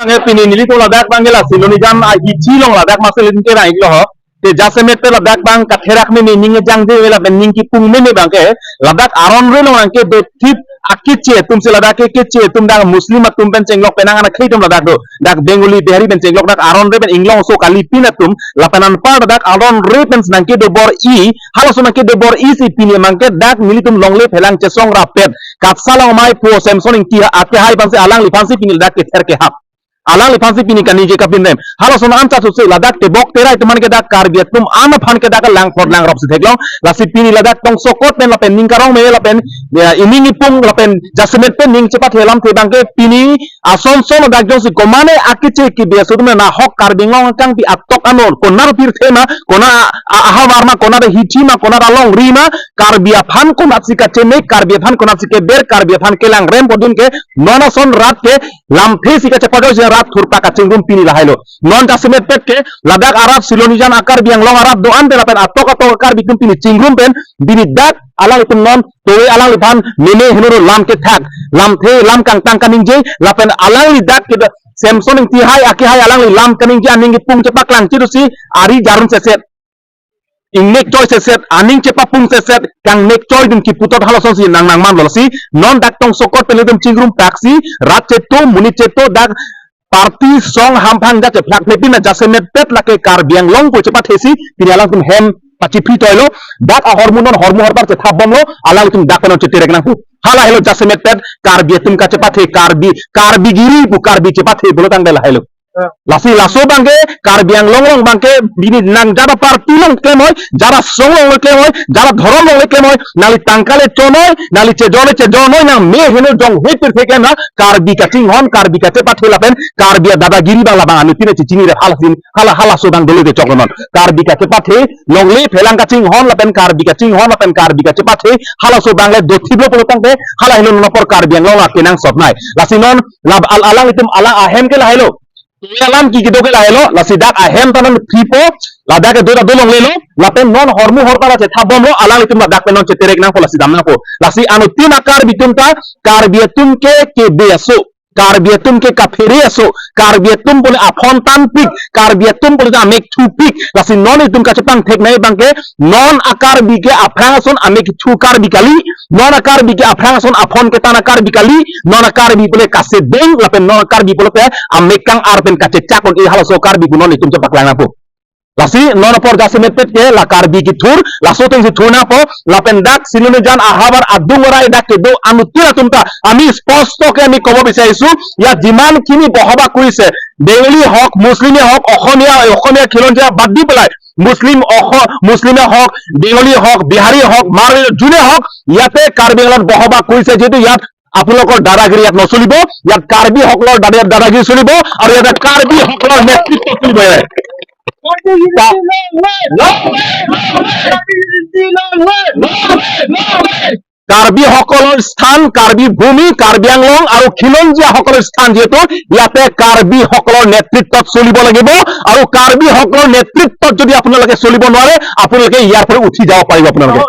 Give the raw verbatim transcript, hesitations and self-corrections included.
Ange pini nelitum ladak abang ke la Silonijan ahithi along ladak masi nelitum kerang iklo ho. Te jasemet pen ladak abang katherak meme, ning jangje meme lapen ning kipung meme abang ke ladak aron re along abang ke dothip akeche atum si ladak ke keche atum dak Muslim atum pen chenglok pen nang ana khei atum ladak do. Dak Bengali Bihari pen chenglok dak aron re pen inglong so kalipin atum lapen anpar dak aron re pen nang kedo bor-i, halaso nang kedo bor-i si pini abang ke dak nelitum longle phelang chesong rapet. Katsa long mai phu Samson Ingti akehai aphan si alangliphan si pini dak kether kehap. Alangliphan si pini kaningje kapinrem. Halason an chathusi ladak tebok terai atum aphan ke dak Karbi atum an aphan ke dak langphlot langrop si theklong. Lasi pini ladak tongsokot pen lapen ning karong me lapen, ya, ining ipung lapen jasemet pen ning chepathe alamthe abang ke pini ason son ladak jongsi komane akeche kebi aso atum nahok Karbi Anglong akangpi atok ano konat pirthe ma, konat a-, a-, ahavar ma, konat ahithi ma, konat alongri ma, Karbi aphan konat si kachemek, Karbi aphan konat si keber, Karbi aphan kelangrem pudun ke non ason rat ke lamthe si kachepajoi si rat thurpak kachingrum pini lahai lo. Non jasemet pet ke ladak arat Silonijan a-Karbi Anglong arat do-an pen lapen atok atok a-Karbi atum pini chingrum pen pini dak alanglitum non towe alangliphan meme heno lam kethak, lamthe lam kangtang kaningje lapen alangli dak ke Samson Ingti hai akehai alangli lam kaningje aning kipung chepaklang chirusi ari jarun seset, ingnek choi seset, aning chepapung seset, kangnek choi dun kiputot halason si nang nangman lo si non dak tongsokot pen nelitum chingrum taksi rat cheto monit cheto dak party song hamphang dak cheplak phe pina jasemet pet lake Karbi Anglong pu chepathe si pini alangtum hem pachiphri toilo. Dak ahormu non hormu horpar chethap bomlo, alanglitum dak pen non cheterek nangpo. Hala helo jasemet pet Karbi atum kachepathe, Karbi, Karbi giri pu Karbi chepathe pulo tangte lahai lo. Lasi laso abang ke Karbi Anglong along abang ke pini nang jada party along klem hoi, jada song along klem hoi, jada dhorom along klem hoi, nangli tangka le chonoi, nangli chejor le chejornoi, nang me heno jong hepir theklem na Karbi kachinghon, Karbi kachepathe lapen Karbi adadagiri abang labang anuttin chichini re halasin, hala halaso abang dolo ke choklo non. Karbi kachepathe, longle phelang kachinghon lapen Karbi kachinghon lapen Karbi kachepathe, halaso abang le dothip lo pulo tangte, hala helo non apor Karbi Anglong akenangsot nai. Lasi non lab al alanglitum alang ahem ke lahai lo. Towe alam ke kedo ke lahai lo, lasi dak ahem ta non phipo, ladak kedo ta dolongle lo, lapen non hormu horpar chethap bomlo, alanglitum ladak pen non cheterek nangpo lasi dam nangpo. Lasi anuttin a-Karbi atum ta, Karbi atum ke kebi aso, Karbi atum ke kaphere aso, Karbi atum pule aphone tanpik, Karbi atum pule ta amek thupik, lasi non itum kachepangthek nai abang ke, non a-Karbi ke aphrang ason amek thu Karbi kali, non a-Karbi ke aphrang ason aphone ketan a-Karbi kali, non a-Karbi pule kasedeng, lapen non a-Karbi pulote amek kang-ar pen kachechak un-e halaso Karbi pu non itum chepaklang nangpo. Lasi non apor jasemet pet ke la Karbi kethur, laso ateng si thur nangpo, lapen dak Silonijan ahavar adung arai dak kedo anuttin atum ta, ami sposto ke ami kobo bisariso, ya jiman khini bohoba kurise, Bengali hok, Muslim hok, Okhomia, Okhomia khilonjia bad di pelai, Muslim, Okho, Muslim hok, Bengali hok, Bihari hok, Marwari june hok, yate Karbi Anglong bohoba kurise jitu yat আপোনালোকৰ দাদাগিৰি ইয়াত নচলিব, ইয়াত কাৰ্বি সকলৰ দাদা-, দাদাগিৰি চলিব আৰু ইয়াতে কাৰ্বি সকলৰ নেতৃত্ব চলিব। ইয়াতে কা-, কাৰ্বি সকলৰ স্থান, কাৰ্বি ভূমি, কাৰ্বি আংলং আৰু খিলঞ্জীয়া সকলৰ স্থান যিহেতু, ইয়াতে কাৰ্বি সকলৰ নেতৃত্বত চলিব লাগিব আৰু কাৰ্বি সকলৰ নেতৃত্বত যদি আপোনালোকে চলিব নোৱাৰে, আপোনালোকে ইয়াৰ পৰা উঠি যাব পাৰিব আপোনালোকে।